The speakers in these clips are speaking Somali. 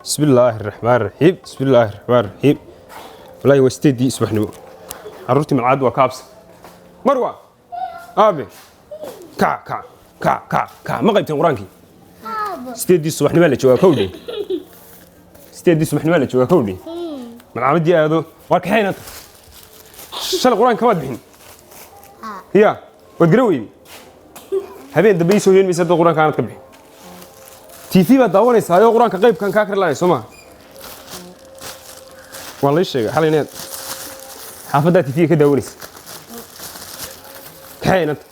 Bismi illaahi raxmaan raxiim, bismi illaahi raxmaan raxiim. Wallaahi waa 8dii subaxnimo. Carruurtii malcaad waa ka absa. Marwa, aabe, kac, kac, kac, kac, kac. Ma qaybteen qur-aankii? 8dii subaxnimaa la joogaa, kowdhe. 8dii subaxnimaa la joogaa, kowdhe. Malcaamadii aado waa kaxaynanta. Shalay qur-aanka kamaad bixin ya, waad garan weyday. Habeen dambe ii soo hoyan maysa hadda qur-aanka aanad ka bixin. TV baad daawanaysaa oo qur-aanka qaybkan kaa kari lahay, soo maha? Waa lay sheegay xalay inaad xaafaddaa TV ka daawanaysa. Kaxee inanta.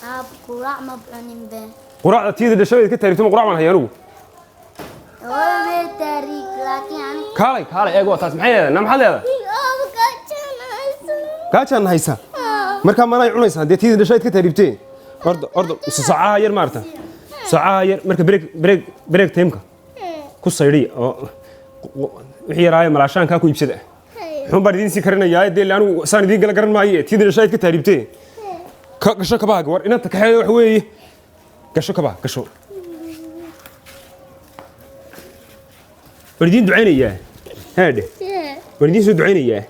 Aab, quraac ma cunin be. Quraacda tiyada dhashadeed ka taariigto ma quraac baan haya anigu? Waa taariikh, laakiin aniga Kaalay, kaalay, eeg, waa taas. Maxay leedahay? Na maxaad leedahay? Aab, gaajanaysa. Gaajaan haysa markaa manay cunaysaa dee tiyada dhashadeed ka taariibtee. Orda, orda, sacaha yar maarta, sacaha yar marka break timeka ku saydhiya oo wixii yaraaye malaashaankaa ku iibsada. Xun baan idiin sii karinayaa dee, anigu saan idiin gala garan maaye. Tiyada dhashadeed ka taariibtee, ka gasho kabaha. War inanta kaxeeyo. Wax weeye, gasho kabaha, gasho. Waan idiin ducaynayaa, haadhe. Waan idiin soo ducaynayaa.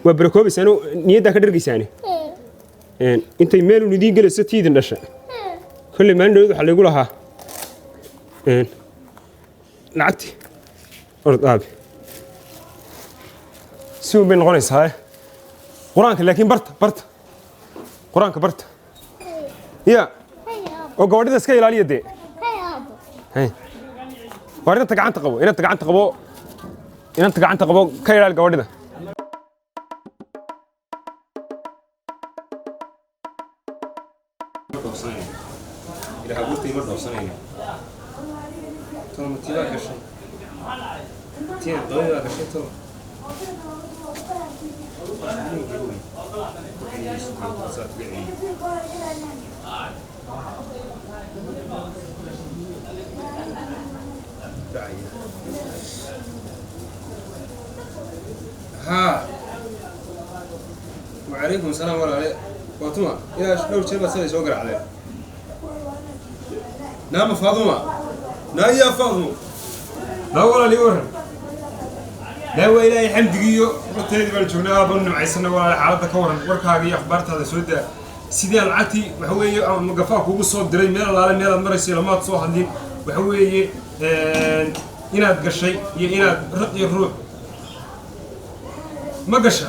Waa barakoobaysaan oo niyaddaa ka dhargaysaane. Intay meelun idiin gelayso tiidin dhasha. Kolley maalin dhawed waxaa laygu lahaa lacagti. Orod aabe, si un bay noqonaysaa qur-aanka, laakiin barta, barta qur-aanka, barta ya, oo gabadhida iska ilaaliya dee. Hay. Waar inanta gacanta qabo, inanta gacanta qabo, inanta gacanta qabo, ka ilaali gabadhida. Haa, wacalaykum asalaam walaale. Waa tuma? Ilaa dhowr jeer baad siday soo garaacdeen. Naama Faaduma, naa yaa Faaduma, naa walaal, ii waran. Naa waa Ilaahay xamdigiiyo horteedii baan joognaa, aabanu nimcaysana. Walaale, xaaladda ka waran, warkaaga iyo akhbaartaada soo daa. Sidii aan lacagtii waxa weeye aan gafaa kugu soo diray, meel alaale meelaad marayso lamaad soo hadlin. Waxa weeye inaad gashay iyo inaad raq iyo ruux ma gasha.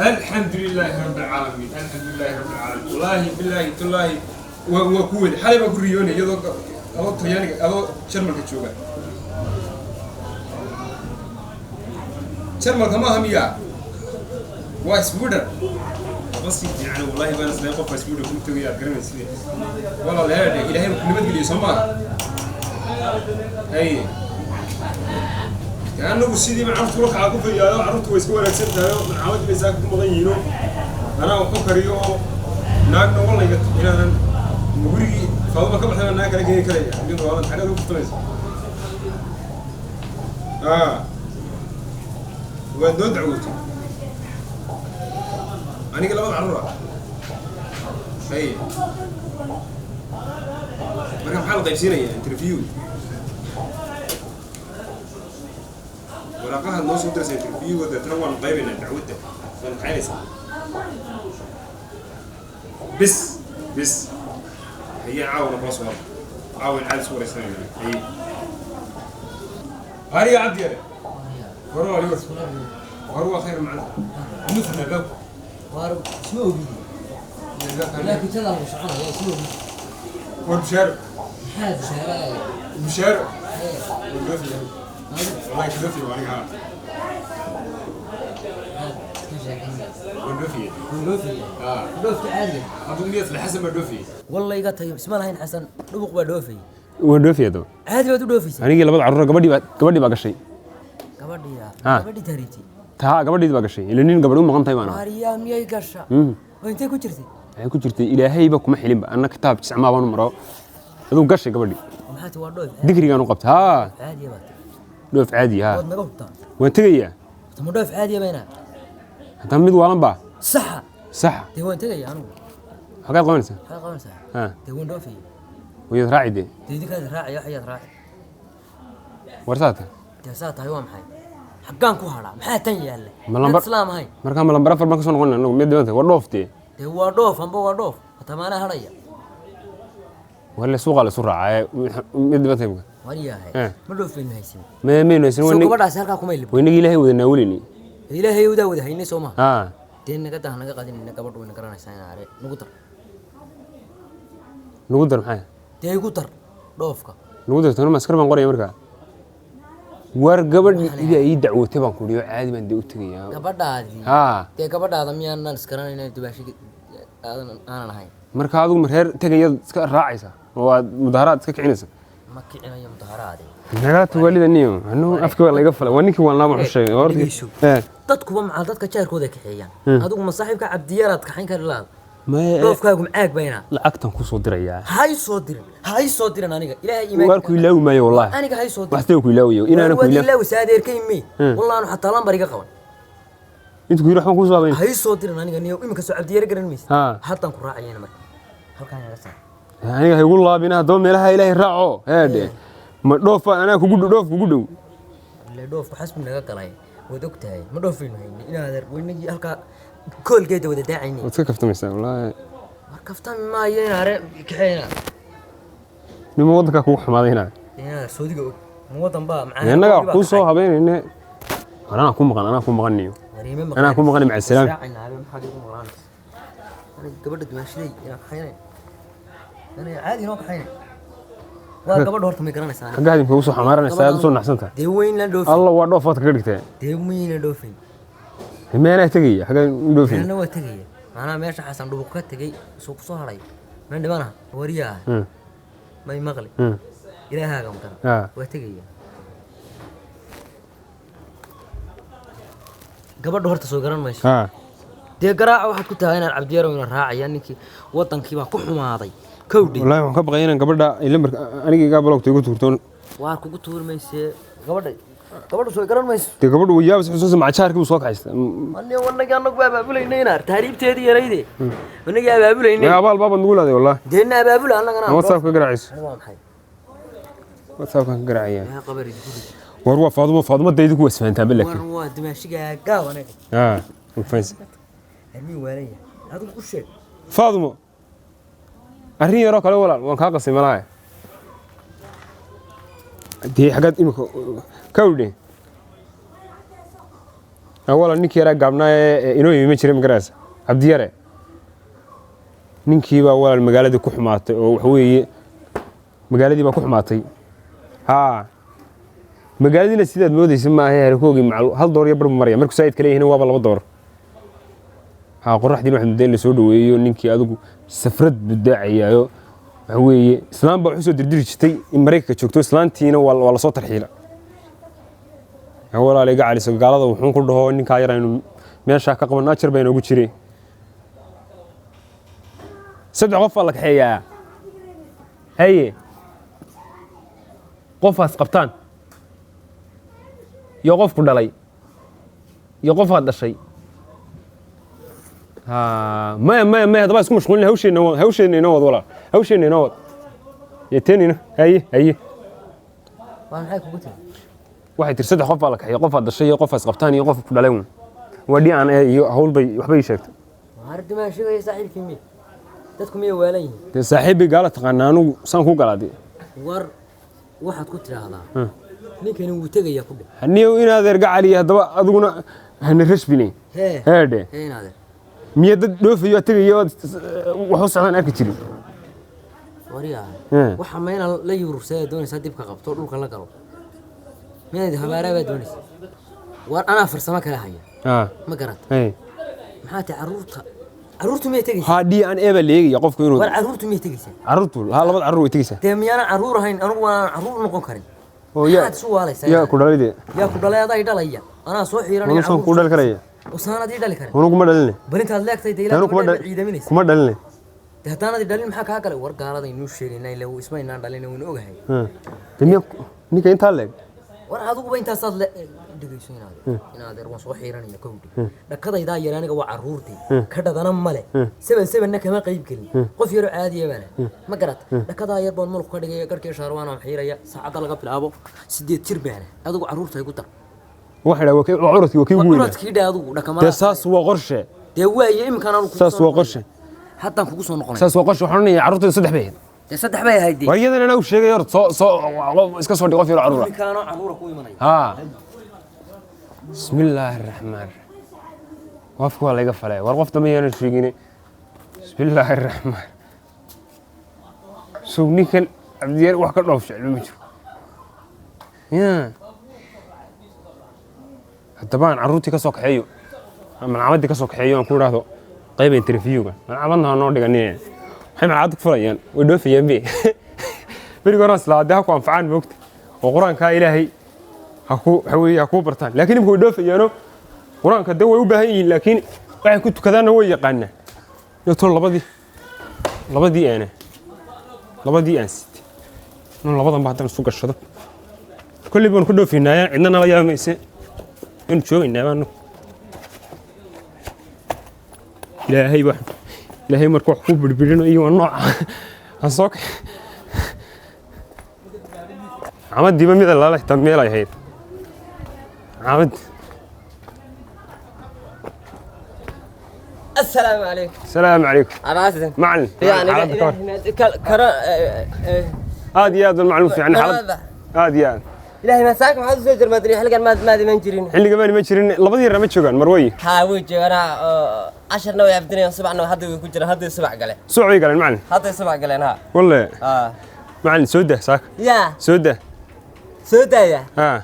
Alxamdu lilaahi rabbi alcaalamiin, alxamdu lilaahi rabbi alcaalamiin. Wallaahi bilaahi tallaahi waa ku weli. Xalay baan ku riyoonay iyadoo adoo Talyaaniga, adoo Jarmalka jooga. Jarmalka maaha miyaa? Waa Sweden. Ma sii fiican wallaahi baan islayn qofka Sweden kuu tegay aad garanaysid. Walaal heedhe, Ilaahay ku nabadgeliyo, soo maaha? Haye, anagu sidiiba carruurtu la kacaa ku fayaayo. Carruurtu way iska wanaagsan tahay oo malcaamadii bay saaka ku maqan yihiino. Anaa wax u kariyo oo naagna wallayga inaanan gurigii Faaduma ka baxday baan naag kala keeni karaya. Mid waalan xaggeed ku furtamaysa. Aa, waad noo dacwootay aniga labada carruur ah. Haye, marka maxaa la qaybsiinayaa? Interview waraaqahaad noo soo diraysaa, interviewga, deetana waanu qaybaynaa dacwadda, waanu kaxaynaysaa. Bis bis, haye, caawana kula soo hadla. Caawan caadi isu waraysanayna. Haye, hariya cabdi yare, hore waa liwar, hore waa khayr macna nufna albaabku. Waar isma ogidi laakiin tada lagu soconaya, isma ogidi. War bishaaro. Maxaa bishaaraya? Bishaaro. War dhoofiya, wallahi kadhoofiya waa aniga, haa. Maxaad ka sheekeynaysaa? War dhoofiya. Dhoofaya? Haa. Dhoofka caadiga? Hadduu miyad Xasan baa dhoofiyey. Walla iga tagay, isma lahayn Xasan dhubuq baa dhoofayay. Waa dhoofiya daba. Caadi baad u dhoofaysaa? Anigii labada carruur, gabadhii baa gashay. Gabadhii? Ah. Gabadhii tahriibtay? Taa gabadhii baa gashay, ila nin gabadhi u maqan tahay baan ahaa. Waaryaa, miyay gasha? Oo intee ku jirtay? Waxay ku jirtay Ilaahayba kuma xilinba, anna kitaab jiscmaa baan u maro, aduu gashay gabadhii. Oo maxaa ti, waa dhoof? Dikrigaan u qabtay, haa. Caadiya baad tiri. Dhoof caadi, haa. Waad naga hubtaa? Waan tegayaa. Tama dhoof caadiya bayna? Haddana mid waalan baa. Saxa. Saxa. Dee waan tegaya anigu. Xagaad qabanaysaa? Maxaad qabanaysaa? Haa. Dee waan dhoofaya. Wayaad raaci dee. Dee idinkaad raacaya, waxyaad raaci. War saata. Dee saa tahay waa maxay? Xaggaan ku hadhaa, maxaa tan yaalla? Ma lambar- Dad islaam ahayn. Markaa ma lambar 4 baan ka soo noqonay anagu? Mid dhibanta war dhooftee. Dee waa dhoof, amba waa dhoof, hatamaanaa hadhaya. War le suuqaa la isu raacaa, mid dhibanta imika. War yahay. Eh. Ma dhoofaynu haysin? Maynu haysan. Soo gabadhaasi halkaa kuma ilib. Waynagii Ilaahay wada naawilini. Ilaahay wadaa wada haynay, soo maha? Haa. Dee naga dah, naga qadinayna, gabadhu wayna garanaysaa. Inaa are nagu dar. Nagu dar maxay? Dee igu dar dhoofka. Nagu darto ma askar baan qoraya markaa? War gabadh idaa ii dacwootay baan ku dhiyo, caadi baan dee u tegayaa. Gabadhaadii? Haa. Dee gabadhaada miyaanan isgaranayna, dubaashiga aadan aanan ahayn? Marka adigu ma reer tegayaad iska raacaysa oo aad mudaharaad iska kicinaysa? Ma kicinayo mudaharaade. Nagala tawaalida niyo, anu afkii waa laga falay, waa ninkii waan laaba wuxuu sheegay horta. Dhegeyso. Eh. Dadkuba macal dadka jaarkooda kaxeeyaan, adigu ma saaxiibka Cabdiyaraad kaxayn kari lahaad? Maya. Dhoofkaagu macaag baynaa. Lacagtan kusoo dirayaa. Ha ii soo dirin, ha ii soo dirin aniga, Ilaahay iimaan. Waar ku ilaawi maayo wallaahi. Aniga ha ii soo dirin. Waxtay ku ilaawiyo inaana ku waad ilaawi. ilaawisa adeerkay me, wallahi xataa lambar iga qaban. Intu ku yiri waxbaan kusoo habayn. Ha ii soo dirin aniga niyo, iminka soo Cabdiyara garan maysa. Haa. Haddaan ku raacayana marka halkaan inaga saar. Aniga ha igu laabina haddaba, meelaha Ilaahay raaco heedhe, ma dhoofa anaa kugu dhow, dhoof kugu dhow. Ile dhoofku xasbi naga galay, waad og tahay, ma dhoofaynu hayni inaad adeer, weynagii halkaa koolgeeda wada daacaynay. Waad iska kaftamaysaa wallaahi. War kaftami maayo, inaare kaxeeyna. Nima waddankaa kugu xumaaday inaa. Inaad soodiga og ma wadan baa macaan. Innagaa kuu soo habeynayne, war anaa ku maqan, anaa ku maqan niyo. Anaa ku maqan, maca salaam. Gabadha dumaashaday inaan kaxaynay, anay caadi inoo kaxaynay, waa gabadha horta may garanaysaa aniga. Xaggaa idinka ugu soo xamaaranaysaa, aad usoo naxsan tahay. Dee weyn la dhoofin. Alla waa dhoof waad kaga dhigtee. Dee mayna dhoofin. Meenaa tegaya xaggaa u dhoofin? Meelna waa tegaya, macnaha meesha Xasan Dhubuq ka tegey suu kusoo hadhay meen dhimanaha wariyaha. May maqli? Ilaahaaga maqan. Ah. Waa tegaya gabadha horta soo garan mayso. Haa. Dee garaaca waxaad ku tahay inaan Cabdiyarow ina raacaya, ninkii wadankii baa ku xumaaday kowdhi. Wallaahi waxaan ka baqay inaan gabadha ay lambarka aniga igaa balogta igu tuurto. Waar kugu tuuri maysee, gabadha gabadha soo garan mayso. Dee gabadhu way yaabis xusuusa, macajaarkii buu soo kaxaysta. Ani wanagii anagu abaabulaynay inaar tahriibteedii yarayde wanagii abaabulaynay. Abaal baabaad nugu laaday wallaahi. Deena abaabula annagana. WhatsApp ka garaacayso. Waa maxay? WhatsApp-kan ka garaacaya. Yaa qabar idinku rid. War waa Faadumo, Faadumo daydi ku wasfahantaa War balaakiin. waa dimaashigaa gaaw anaga. Haa, fahansan. Hermii waalan yahay, adigu u sheeg. Faadumo, arrin yaroo kale walaal waan kaa qasay malaha. Dee xaggaad imika kawdhe? Walaal ninkii yaraa gaabnaa ee inoo yimi ma jira, ma garanaysa, Cabdiyare, ninkii baa walaal magaaladii ku xumaatay, oo waxa weeye magaaladii baa ku xumaatay. Haa, magaaladiina sidaad moodaysa maaha, harkoogii macal hal door iyo bar buu maraya, markuu saayidka leeyahina waaba 2 door. Haa, qoraxdiina waxaad mooddaa in lasoo dhaweeyo ninkii, adigu safrad buu daacayaayo. Waxa weeye islaam baa wax usoo dirdiri jirtay in Maraykanka joogto, islaantiina waa lasoo tarxiila. Walaal iga caliso gaalada, wuxuun ku dhaho ninkaa yar aynu meeshaa ka qaban, ajar baa inoogu jiray. 3 qof baa la kaxeeyaa, haye, qofaas qabtaan iyo qofku dhalay iyo qofaad dhashay. Ha, maya maya maya, haddaba isku mashquulin, hawsheenna hawsheenna inoo wad walaal, hawsheenna inoo wad yeeteenina. Haye haye. Waa maxay kugu tiri? Waxay tiri 3 qof baa la kaxeeya, qofaad dhashay iyo qofaas qabtaan iyo qof ku dhalay un. Waa DNA iyo hawl bay waxbay ii sheegtay. Waar dimaashigaya saaxiibkii miy, dadku miyay waalan yihiin? Dee saaxiibbay gaala taqaanaa, anugu saan ku galaa dee. War waxaad ku tidhaahdaa ninkani wuu tegayaa ku dheh. Haniyow inaad erga caliya, haddaba adiguna hana rashbine. Hee. Heedhe. Hee inaade. Miya dad dhoofayo tegayo ood wax u socdaan arki jirin? Waryaa. Hee. Waxa ma inaan la yurubsadaa doonaysaa, dibka qabto dhulka la galo, miyaad habaaraa baa doonaysa? War anaa farsamo kale haya. Ma garat? Hey. Maxaa tahay carruurta, carruurtu miyay tegaysaa? Haa, DNA baa la eegaya qofku inuu War carruurtu miyay tegaysaa? Carruurtu haa, labada carruur way tegaysaa. Dee miyaanan carruur ahayn anigu? Waanan carruur noqon karin? Oo yaa Maxaad isu waalaysaa? Yaa ku dhalay dee? Yaa ku dhalay? Adaa i dhalaya, anaa soo xiiranaya. Anu saan kuu dhali karaya? Usaanad ii dhali karin. Anu kuma dhaline. Bal intaad leegtay dee ilaa Anu kuma gabadha dhal ciidaminaysa. Kuma dhaline. Dee haddaanad i dhalin maxaa kaa galay? War gaaladaynuu sheegaynaa, ilaa isma inaan dhalin, waynu ogahay. Dee miya ninka intaa leeg? War adiguba intaasaad le dhegeyso, inaadeer, inaadeer, waan soo xiiranaya kowdhi. Dhakadaydaa yar aniga waa carruurtii ka dhadana male, seven sevenna kama qayb gelin, qof yaroo caadiya baana, ma garat? Dhakadaa yar baan mulk ka dhigaya, garhkii shaarwaan aan xiiraya. Saacadda laga bilaabo 8 jir baana, adigu carruurta igu dar. Waxa idhaa waa curadkii, waa kii ugu weynaa. Curadkii dhe adigu dhakama. Dee saas waa qorshe. Dee waaye, iminkaan anu kugu Saas soo waa noqonaya. qorshe. Haddaan kugu soo noqonaya. Saas waa qorshe. Waxaan odhanayaa carruurtayda saddex bay ahayd. Dee saddex bay ahayd dee. War iyadan anaa u sheegay, horta soo soo iska soo dhig qof yaro carruura. Iminkaanoo carruura ku imanaya. Haa, bismi illaahi araxmaan raxiim. Qofka waa laga falaya. War qof dambe yaanan sheegine. Bismi illaahi araxmaan. Sow ninkan Cabdiyaar wax ka dhoof jeclo ma jiro ya. Haddaba aan carruurtii ka soo kaxeeyo, malcamadii ka soo kaxeeyo, aan ku idhaahdo qayba interviewga. Malcamadna ha noo dhiganine, waxay malcamad ku fulayaan? Way dhoofayaan be. Beriga horaan islaa dee ha ku anfacaan, moogta, oo qur-aankaa Ilaahay ha ku waxa weeye ha kuu bartaan, laakiin imika way dhoofayaano. Qur-aanka dee way u baahan yihiin, laakiin waxay ku tukadaanna way yaqaanaan. Yo tol, labadii aana labadii aan sitay inuu labadan ba haddana isu gashado. Kolley baanu ku dhoofaynaayaa, cidna nala yaamayse, inu joogaynaa baanu. Ilaahay wax, Ilaahay marka wax kuu birbirinayo iyo waa nooca aan soo kax camadiiba mid allaala xitaa meel ay ahayd camad. السلام عليكم. Asalaamu calaykum. عباسة. Macalin. يعني xaaladda ka war? كرا. Aad iyo aad baan macalin u fiican xaalad, aad iyo aad. إلهي ما ساك ما حد زوجر ما أدري حلقة ما ما منجرين. Xilliga baan ma jirin, labadii yar ma joogaan marwey. ها وجه أنا 10 نوع عبدني سبع نوع هذا ويكجر هذا سبع قال. Suuc bay galeen macalin. هذا سبع قال ها. Walle. آه. Macalin, soo dah saaka. يا Soo dah. سودا يا. Haa.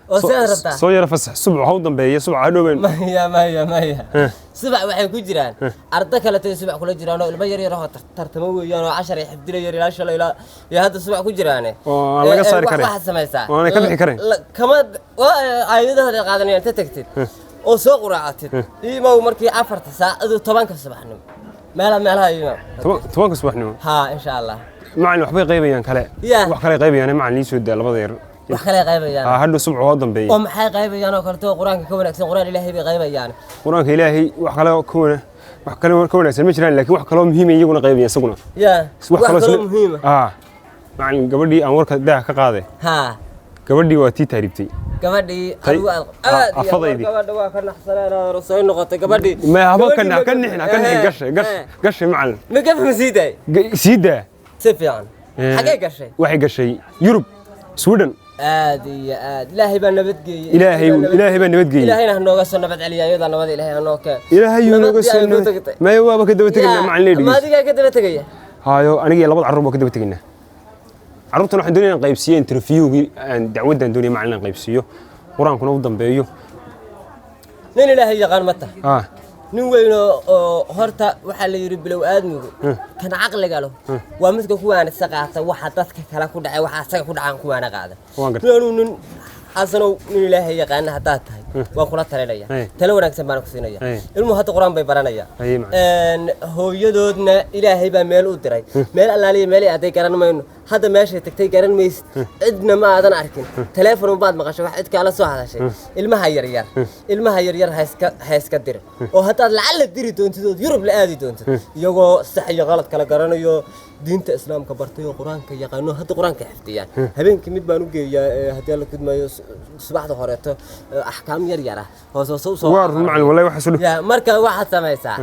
وسيد ربطة. Soo yara fasax, subax ha u dambeeya, subax ha dhoween. ما هي ما هي ما هي سبع waxay ku jiraan arda kale tay subax kula jiraan oo ilmo yar yar oo tartamo weeyaan oo 10 ay xifdinayeen ilaa shalay ilaa iyo hadda subax ku jiraan. Oo aan laga saari karin. Waxaad samaysaa Oo aanay ka bixi karin. Kama waa aayadaha ay qaadanayaan inta tagtid oo soo quraacatid iimow markii 4-ta saac aduu 10-ka subaxnimo meelaha iimow. 10-ka subaxnimo. Haa, insha Allah. Macalin, waxbay qaybayaan kale. Ya. Wax kale qaybayaan macalin, ii soo daa labada yar. Wax kale ay qaybayaan? Haa, hadhow subax oo dambeeya. Oo maxay qaybayaan oo kaleto oo qur-aanka ka wanaagsan? Qur-aan Ilaahay bay qaybayaan. Qur-aanka Ilaahay wax kale oo ka wana wax kale oo ka wanaagsan ma jiraan, laakiin wax kaloo muhiim ah iyaguna qaybayaan isaguna. Ya, wax kaloo muhiima. Ah macalin, gabadhii aan warka daaha ka qaaday, haa, gabadhii waa tii taaribtay. Gabadhii adigu aad aad iyo afadaydii. Gabadha waa ka naxsaneen oo soo noqotay gabadhii. Ma haba ka Gabadhii ka nixin, ha ka nixin. Gashay gashay macalin. Ma gaf ma sii daay? Sii daa. Si fiican. Xagee gashay? Waxay gashay Yurub, Sweden. Aad iyo aad, Ilaahay baa nabadgeeyey. Ilaahay baa nabadgeeyey. Ilaahayna ha nooga soo nabad celiya iyada, nabad Ilaahay ha noo keen. Ilaahay yuu nooga Nabadii soo ay ku nabad tagtay. Maya, waaba ka daba tegaynaa macalin Ma leedhigiis. adigaa ka daba tegaya? Hayo, aniga iyo labada carruur baa ka daba tegaynaa. Carruurtan waxaan doonaya inaan qaybsiiyo interviewgii aan dacwaddan doonaya macalin inaan qaybsiiyo, qur-aankuna u dambeeyo. Nin Ilaahay yaqaan ma tahay? Ah. Nin weyn oo horta waxaa la yidhi bilow aadmigu kan caqliga leh waa midka kuwaanisa qaata waxa dadka kale ku dhacay, waxa asaga ku dhacaan kuwaana qaada. Waan gartay. Anuu nin Xasanow, nin Ilaahay yaqaana haddaad tahay, waan kula talinaya. Talo wanaagsan baan ku siinaya. Ilmuhu hadda qur-aan bay baranaya. Haye, macallin. Hooyadoodna Ilaahay baa meel u diray, meel allaaliya meel ay aday garan mayno. Hadda meeshay tagtay garan maysid, cidna ma aadan arkin, teleefon baad maqashay, wax cid kaala soo hadashay. Ilmaha yaryar, ilmaha yaryar ha iska dirin, oo haddaad lacalla diri doontid ood Yurub la aadi doontid, iyagoo sax iyo qalad kala garanayo, diinta Islaamka bartay oo qur-aanka yaqaano, hadda qur-aanka xifdiyaan. Habeenkii mid baan u geeyaa haddii alla kudmayo subaxda horeeto axkaam yar yar ah hoos hoos u soo Waa run macalin, wallahi waxa soo ya. Marka waxaad samaysaa,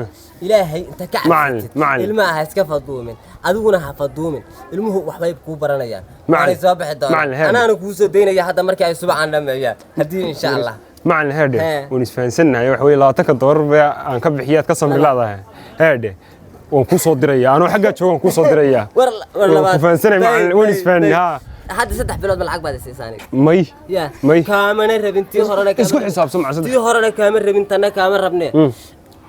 Ilaahay inta ka Macallin, cabsatid macallin. ilmaha ha iska faduumin, adiguna ha faduumin. Ilmuhu waxbay kuu baranayaan. Macallin, waanay soo bixi doonaan. macallin, heer. Anaana kuu soo daynaya hadda markii ay subaxan dhameeyaan haddii insha Allah. Macalin, heerdhe. Hee. Waan isfahansannahay. Waxa weeye 20-ka doolar baa aan ka bixiyaad ka samri laadahay. Heerdhe, waan kuu soo dirayaa, anoo xaggaa jooga waan kuu soo dirayaa. War war Waan labaad. ku fahansanay macallin, waan isfahanay, haa. Hadda 3 bilood ma lacag baad isiisaa aniga? May. Ya. May. Kaamana rabin tii horena Isku xisaabsan maca saddex. Tii horena kaama rabin, tanna kaama rabne.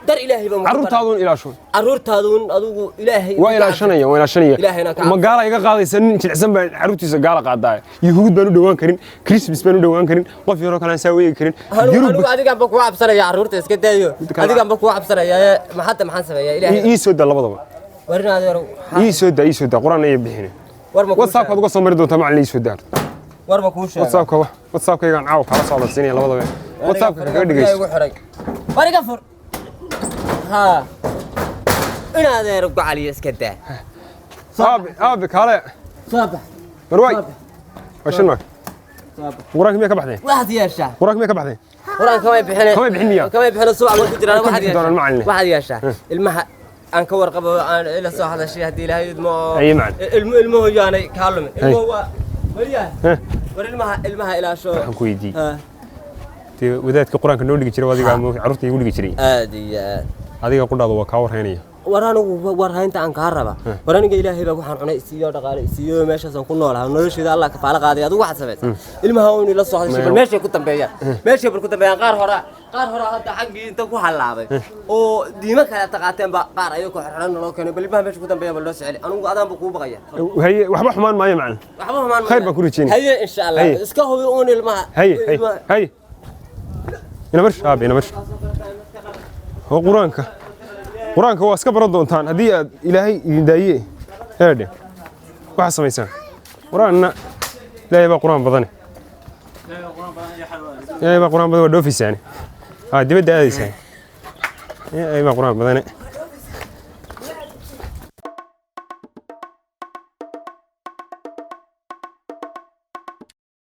Dar Ilaahay baa muku Carruurtaaduun ilaasho. Carruurtaaduun adigu Ilaahay Waa ilaashanaya, waa ilaashanaya. Ilaahayna ka Ma gaala iga qaadaysa? Nin jilicsan baa carruurtiisa gaala qaadaa. Yuhuud baan u dhowaan karin, Christmas baan u dhowaan karin, qof yaroo kale aan saa u eegi karin. Yurub Anigu adigaan ba kugu cabsanaya, carruurta iska daayo. Kale- Adigaan ba kugu cabsanaya. Ma hadda maxaan sameeyaa Ilaahay? Ii soo daa labadaba. Warin adeero. Ii soo daa, ii soo daa, qur-aan ayay bixin. War ma kuu WhatsAppkaad uga soo mari doontaa macalin, ii soo daa. War ma kuu sheega? WhatsAppka wax WhatsAppkaygaan caawa kala soo hadalsiinaya labadaba. WhatsAppka kaga dhegeyso. Igu xiray, war iga fur. Haa, inaadeer gocaliyo iska daa. Aabe, aabe, kaale. Soo bax. Marwaay, waa shan maag. Qur-aanka miyaa ka baxdeen? Waxaad yeeshaa. Qur-aanka miyaa ka baxdeen? Qur-aanka kamay bixine. Kamay bixin miyaa? Kamay bixine, subax bay ku jiraan. Ka Waxaad bixi doonaan yeeshaa macallin. Waxaad yeeshaa, ilmaha aan ka warqabo, aan ila soo hadashay, haddii Ilaahay idmo. Haye, macallin. Ilmo ilmuhu yaanay kaa lumin, ilmuhu waa waryaha. War ilmaha, ilmaha ilaasho. Waxaan ku weydiiyey, Ha. dee wadaadka qur-aanka noo dhigi jiray, adigaa carruurta igu dhigi jiray. Aad iyo aad. Adiga qudhaada waa kaa warhaynaya. War anigu war haynta aan kaa raba, war aniga Ilaahay baa waxaan cunay isiiyo, dhaqaale isiiyo, meeshaasaan ku noolahay, nolosheeda Allah kafaalo qaaday. Adigu waxaad samaysaa, ilmaha uun ila soo hadashay, bal meeshay ku dambeeyaan, meeshay bal ku dambeeyaan. Qaar hora hadda xaggii inta ku halaabay oo diimo kale taqaateen ba qaar ayagoo xirxiran naloo keenay. Bal ilmaha meesha ku dambeeyaan bal loo soo celi. Anigu adaan buu kuu baqaya. Haye, waxba xumaan maayo, macallin. Waxba xumaan. Khayr baan ku rajeynaya. Haye, insha Allah. Haye. Iska hubi uun ilmaha. Haye haye. Ilmaha. Haye, ina marsh, aabe, ina marsh. Oo qur-aanka, qur-aanka waa iska baran doontaan haddii aad Ilaahay idin daaye. Eedhe, waxaa samaysaan, qur-aanna Ilaahay baa qur-aan badane, Ilaahay baa qur-aan badan. Waa dhoofisaane, aa dibadda aadaysaan. Ilaahay baa qur-aan badane.